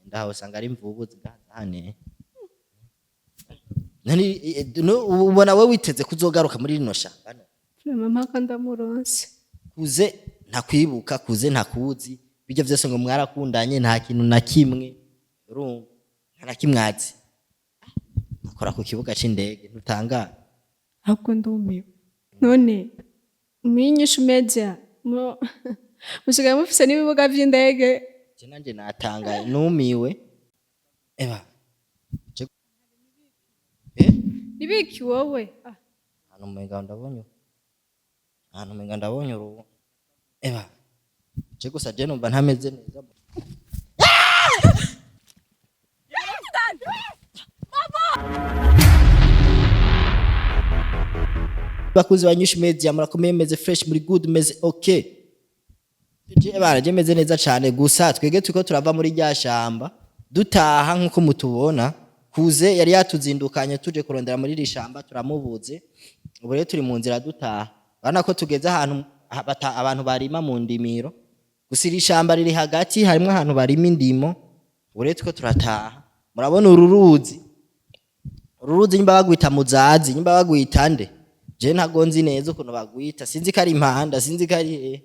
Ndaho usanga ari imvubu zigahane. Nani no, ubona we witeze kuzogaruka muri rino shamba no? Vraiment, mpaka ndamuronse. Kuze ntakwibuka, kuze ntakuzi, bijya byose ngo mwarakundanye, nta kintu na kimwe urumva, nta na kimwe azi. Akora ku kibuga c'indege, ntutangara? Ahubwo ndumiwe. None mwinyishu media musigaye mufise n'ibibuga vy'indege? Je nanje natangaye, numiwe eba. Eh? Nibiki wowe? Ah, Ahantu umenga ndabonye urubu eba. Je gusa je numva ntameze neza. Bakuzi ba Nyinshi Media, murakomeye? Meze fresh, muri good, meze okay. Je bana, je meze neza cane. Gusa twege turiko turava muri rya shamba dutaha nkuko mutubona. Kuze yari yatuzindukanye, tuje kurondera muri iri shamba, turamubuze. Ubu rero turi mu nzira dutaha. Urabona ko tugeze ahantu abantu barima mu ndimiro. Gusa iri shamba riri hagati, harimwo ahantu barima indimo. Ubu rero turiko turataha. Murabona uru ruzi, uru ruzi nyimba bagwita muzazi, nyimba bagwita nde, je ntago nzi neza ukuntu bagwita. Sinzi ko ari impanda, sinzi ko ari hehe,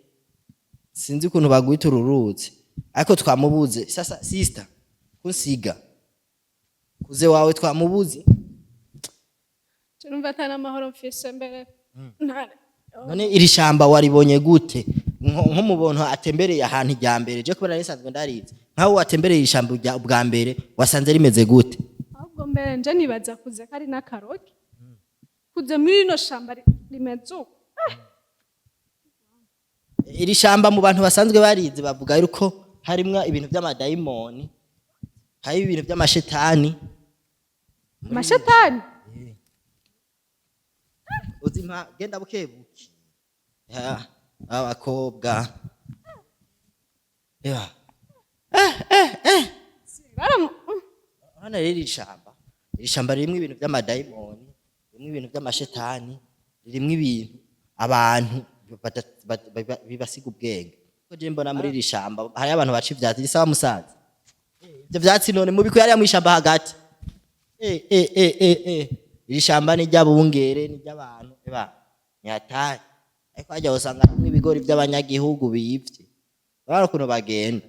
sinzi ukuntu bagwita uru ruzi, ariko twamubuze. Sasa sister, kunsiga kuze wawe twamubuze. Je numva ata n'amahoro mfise mbere. None iri shamba waribonye gute? Nk'umuntu atembereye ahantu irya mbere, je kubera risanzwe ndarizi, nkaho watembereye iri shamba bwa mbere, wasanze rimeze gute? Ahubwo mbere nje nibaza kuze ko ari n'akarogi. Kuze muri rino shamba rimeze uko. Iri shamba mu bantu basanzwe barizi bavuga yuko harimwo ibintu by'amadayimoni, hari ibintu by'amashetani. Amashetani? Uzi mpa genda bukebuke. Ya, abakobwa ya. Baramu. Hano rero iri shamba ririmwo ibintu by'amadayimoni, ririmwo ibintu by'amashetani, ririmwo ibintu abantu bibasiga ubwenge. Ko je mbona muri iri shamba hariyo abantu baca ivyatsi. Risaba musaza ivyo vyatsi none mubikuye hariya mw'ishamba hagati. Iri shamba ni ry'abungere, ni ry'abantu eba nyatari, ariko harya usanga harimwo ibigori by'abanyagihugu bivye. Urabona ukuntu bagenda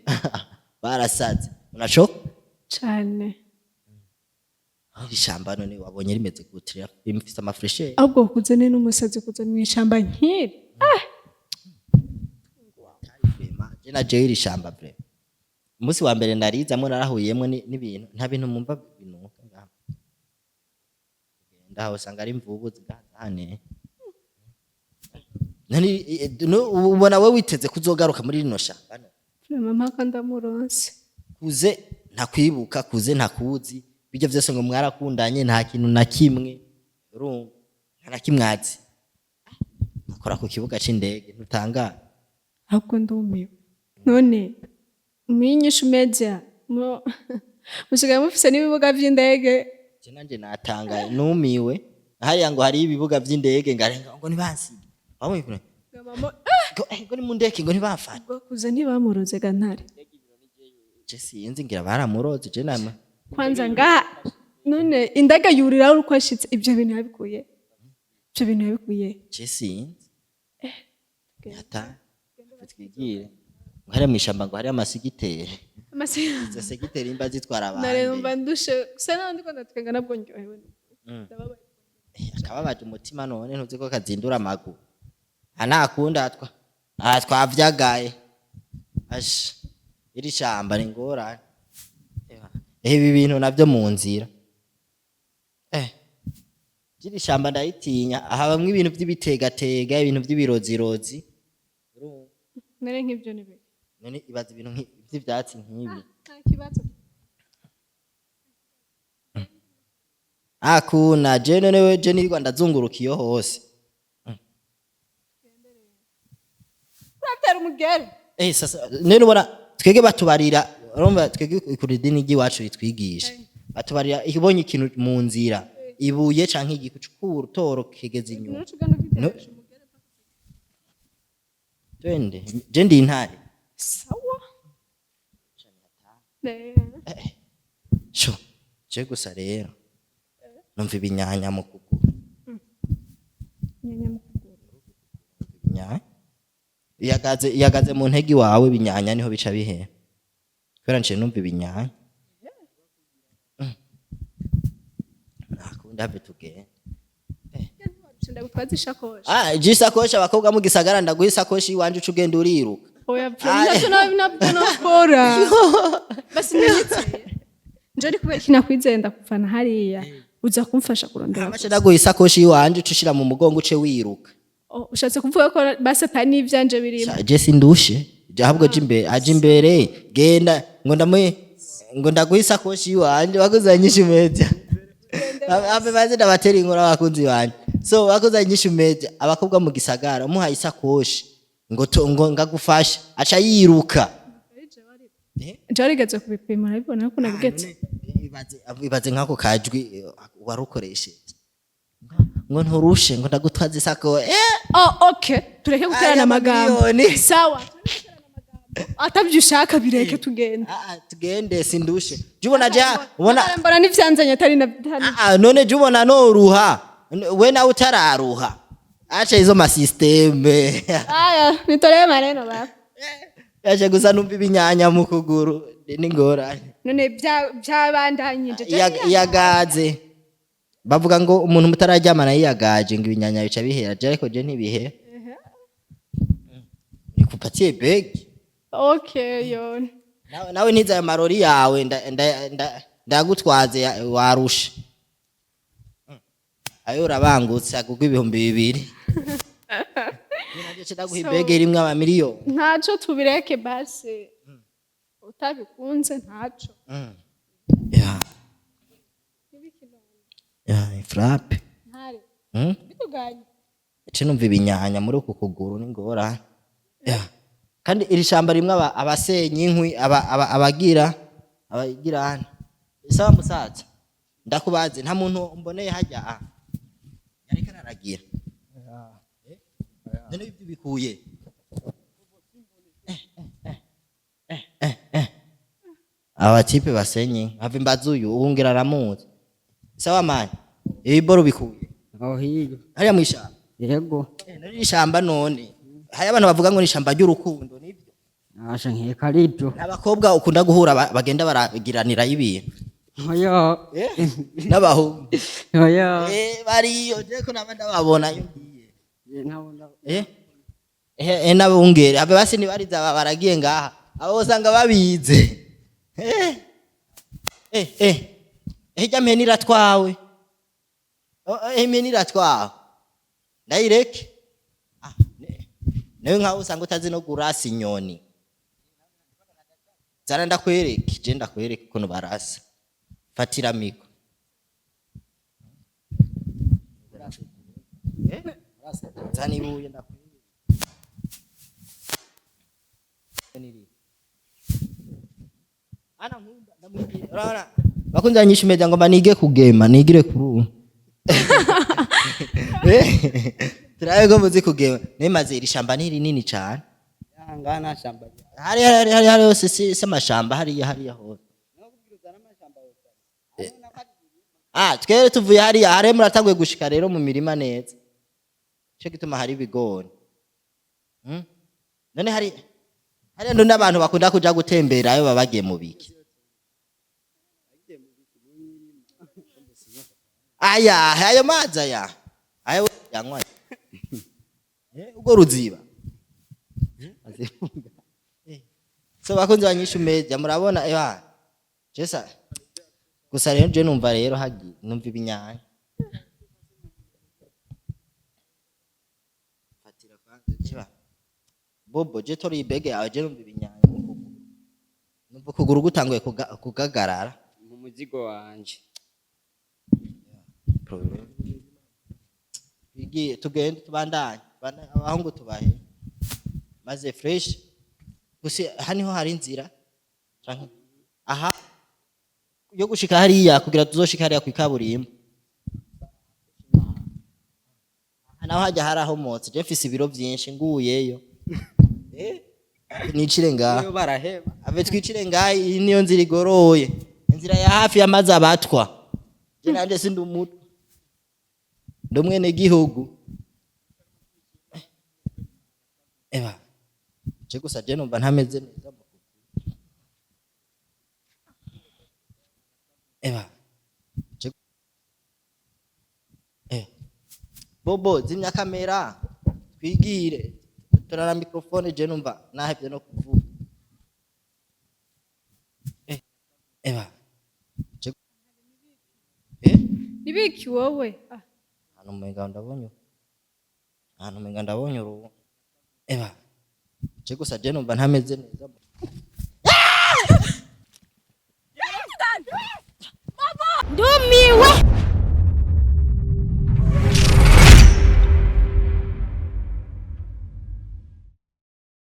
barasaze, unacoka. Cane. Iri shamba none wabonye rimeze gute? Rimfise amafraîcheur. Ahubwo kuze ni n'umusazi kuza mw'ishamba nk'iri. Je na jewe iri shamba vraiment, umunsi wa mbere ndarizamwo narahuyemwo n'ibintu, nta bintu mumva binuka ngaha. Genda aho usanga ari imvubu zigahane. None no, ubona we witeze kuzogaruka muri rino shamba no? Vraiment, mpaka ndamuronse. Kuze ntakwibuka, kuze ntakuzi, bijya byose ngo mwarakundanye, nta kintu na kimwe urumva, nta na kimwe azi. Akora ku kibuga c'indege, ntutangara? Ahubwo ndumiwe. None mwinyishu media musigaye mufise n'ibibuga vy'indege? Je nanje natangaye, numiwe. Hariya ngo hari ibibuga vy'indege, ngarenga ngo ntibansige. Wabonye ukuntu ngo ni mu ndege, ngo ntibamfate. Ubwo kuze ntibamuroze ga ntare? Je sinzi, ngira baramuroze. Je nama Kwanza ngaha none indege yurira uko ashitse? Ivyo bintu yabikuye? Je sinzi. Ata twigire ngo hariya mw'ishamba ngo hariya amasigiteri. Izo segiteri imba zitwara Nare abandi. Numva ndushe gusa naho ndiko ndatwenga, nabwo ndyohewe. Ndababaye. Akababaje umutima none ntuzi ko kazindura amaguru. Anakunda twa aha twavyagaye. Ash, iri shamba ni ngorane. Ibi bintu navyo mu nzira, iri shamba ndayitinya. Habamwo ibintu vy'ibitegatega, ibintu vy'ibirozirozi. Nare nk'ivyo ni biki? None ibaza ibintu vy'ivyatsi nk'ibi. Nta kibazo. Akuna je none we, je nirirwa ndazunguruka iyo hose. Uratera umugere. Sasa none ubona twege batubarira, urumva twege kuri idini ry'iwacu ritwigisha, batubarira ibonye ikintu mu nzira, ibuye canke igikucukuru, toro kigeze inyuma. Nuca ugenda ukiteresha umugere. Twende, je ndi intare. Sawa. Sho je gusa rero numva ibinyanya mu kuguru. Nyanya mu kuguru? Ibinyanya iyagaze, iyagaze mu ntege iwawe, ibinyanya niho bica bihera, kubera nciye numva ibinyanya. Nakundi have tugende. Ndagutwaza ishakoshi. Ah, je isakoshi, abakobwa mu gisagara, ndaguha isakoshi iwanje uca ugenda uriruka. Oya, navyo nabyo nokora. Basi niyizeye nje, ari kubera iki nakwizeye, ndakuvana hariya uza kumfasha kurondera. Amace ndaguha isakoshi iwanje, uca ushira mu mugongo uce wiruka. Oh, ushatse kuvuga ko basi atari n'ivyanje birimo? Je sindushe, je ahubwo je imbere, aje imbere, genda ngo ndamuhe, ngo ndaguha isakoshi iwanje. Bakoze Nyinshi Media, abe baze ndabatera inkuru abakunzi banje. So bakoze Nyinshi Media, abakobwa mu gisagara umuhaye isakoshi ngo ngo ngagufashe, aca yiruka. Je warigeze kubipima, urabibona ko nabigetse. Ibaze nk'ako kajwi warukoresheje ngo nturushe, ngo ndagutwaza isakoshi. Oh, okay, tureke guterana Aya amagambo. mamiliyoni. Sawa, tureke guterana amagambo. Atabyo ushaka bireke, tugende. Ah, ah, tugende, sindushe. Je ubona, ja ubona. Mbona n'ivyanzanye atari na Ah, ah, none je ubona noruha, we nawe utararuha, acha izo ma système. Aya nitolewe maneno baba. Yaje gusa numva ibinyanya mu kuguru n'ingorane. None byabandanyije? Iyagaze bavuga ngo umuntu mutararyamana yiyagaje ngo ibinyanya bica bihera, je ariko je ntibihera, nikupatie begi. Okay, yone. Nawe ntiza ayo marori yawe, ndagutwaze warusha ayo urabangutse agugwa 2000. Nanje ndaguha ibege rimwe amamiliyoni. Ntaco, tubireke basi, utabikunze ntaco. Ya frappe. Ntare. Hmm? Bituganye. Ce numva ibinyanya muri uku kuguru n'ingorane. Ya. Kandi iri shamba rimwe abasenya inkwi, abagira hano. Sawa musaza, ndakubaze, nta muntu mboneye hajya ah yariko araragira? Eh? None ibyo bikuye. Eh, eh, eh, eh. Aba type basenya inkwi, have mbaze uyu uwungira aramuzi. Sawa mani, ibiboro bikuye? Aho hirya. Hariya mw'ishamba? Yego. Eh, none iri shamba, none hari abantu bavuga ngo ni ishamba ry'urukundo, nibyo? Nasha nkeka ari ibyo. Abakobwa ukunda guhura bagenda baragiranira ibintu? Oya. N'abahungu? Oya. Eh, bariyo, je ko naba ndababona iyo ngiye. Ntabona. Eh eh eh, n'abungere abe basi ntibariza, aba baragiye ngaha, abo usanga babize. Eh eh eh, hirya mpene iratwawe. Oh, impene iratwawe, ndayireke. Ah, nawe nkaho usanga utazi no kurasa inyoni. Zara ndakwereke, je ndakwereke ukuntu barasa. Fatira micro. Eh? Zana ibuye ndakwereke. Niri. Ana nkunda ndamwigire. Urabona? Bakunze Nyinshi Media, ngomba nige kugema, nigire kuri ubu. Eh, turabe ko muzi kugema. Nemaze iri shamba ni rinini cane. Ngana shamba. Hari hari hari hari hose si amashamba, hariya hariya hose. Ah, twere tuvuye hariya hariya, muratanguye gushika rero mu mirima neza. Cyo gituma hari ibigori. None hari hariya none abantu bakunda kuja gutembera ayo baba bagiye mu biki? Aya, ayo mazi aya. Ayo yanywa. Eh, ubwo ruziba. So bakunzi ba Nyinshi Media, murabona eh Jesa gusa rero je numva rero hagi numva ibinyanya. Fatira kwanza kiba. Bobo, je tori ibege yawe, je numva ibinyanya mu kuguru. Numva ukuguru gutanguye kugagarara. Mu muzigo wanje. Twigiye tugende tubandanye. Abahungu tubahe. Maze fresh. Gusa aha niho hari inzira. Canke aha yo gushika hariya kugira tuzoshika hariya kwikaburimbo. Aha naho hajya harahomotse. Je mfise ibiro vyinshi nguyeyo. Eh? Nicire ngaha. Iyo baraheba. Ave twicire ngaha, iyi niyo nzira igoroye, inzira ya hafi y'amazi abatwa. Je nanje sindi umutwe, ndi umwene gihugu. Eba je gusa je numva ntameze neza. Eba je bobo zimya kamera twigire turara microphone, je numva nahevye no kuvuga. Eba je Nibiki wowe? Ah, ahantu umenga ndabonye, ahantu umenga ndabonye urubu. Eba je gusa je numva ntameze neza.